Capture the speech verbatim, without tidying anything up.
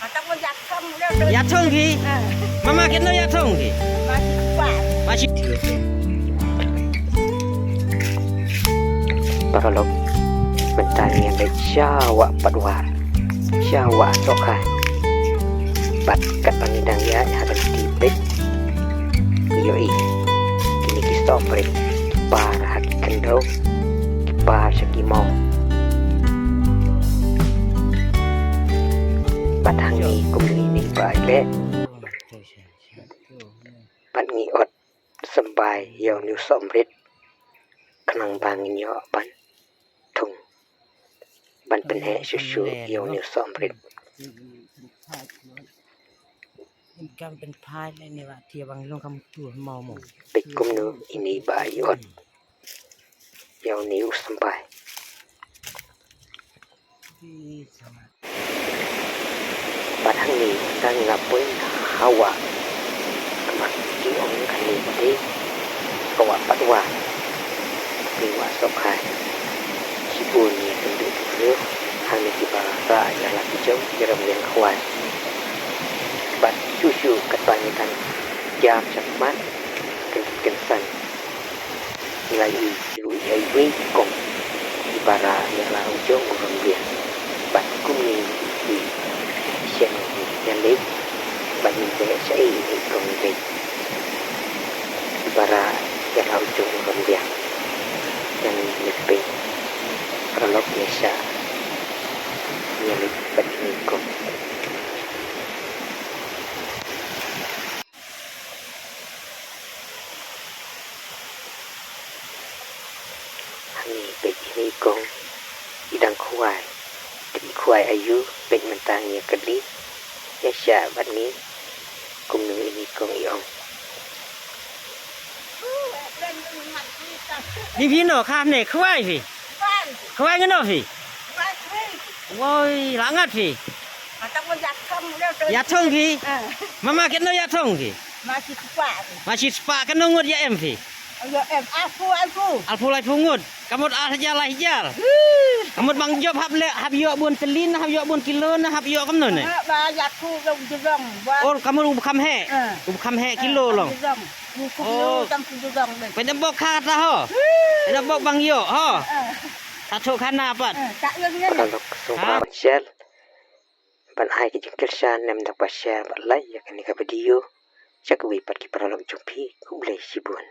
Ïathong phi? Mama, katno ïathong phi? Mashi. Paralok, mynta ngi ïa leit sha Wah Patwar, sha Wah Sohkhai. Bad katba ngi dang ïaid ha lynti beit, ngi ïohi kine ki sohmrit ki par ha ki khyndew, ki par sha ki maw. Bad hangne kumne ngi ba ïaleh, bad ngi ot symbai ïa une u sohmrit khnang ba ngin ïoh ban thung, ban pynheh shuh shuh ïa une u sohmrit. Peit kumno ine ba ïa ot ïa une u symbai. Bad hangne ynda ngi la poi ha Wah, kumba ki ong kane ka dei ka Wah Patwar, ka Wah Sohkhai. Shibun ïa ki briew hangne kiba rah ïa la ki jong ki rymbiang khwai. Bad shuh shuh katba ngi dang jam shakhmat, kyndit kynsan, ngi la ïohi ïa iwei i kong iba rah ïa la u jong u rymbiang. Bad kumne i shen ïa leit, bad ngi leit shaei i kong i leit iba rah ïa la u jong u rymbiang. Ïa ngi leit peit, paralok, ïa sha ïa leit bad i kong. Hangne peit ine i kong i dang khwai. Te i khwai aïu, peit mynta ngi ïa kylli. Ïa sha bad ngi kumno ine i kong i ong. Ni phi no kha ne khwai phi? Khwai ngano phi? Woi, la ngat phi? Ïathong phi? Mama, katno ïathong phi? Mashi spah. Mashi spah, katno ngut ïa em phi? Ïa em arphew, arphew. Arphew laiphew ngut. Ka mut ar hajar lai hajar. Ka mut ba ngi jop hap leh, hap ïoh bun tylli ne, hap ïoh bun kilo ne, hap ïoh kumno ne? Ba ïathuh ïa u jrong. Ol ka mut u ba kham heh. U ba kham heh kilo long. Pynbok kha kata ho. Pynbok ba ngi ïoh ho. Ka thoh khana pat. Paralok, sngewbha ban share, ban ai ka jingkyrshan, ne em da kaba share bad like ïa kane ka video. Sha kiwei pat ki paralok jong phi, khublei shibun.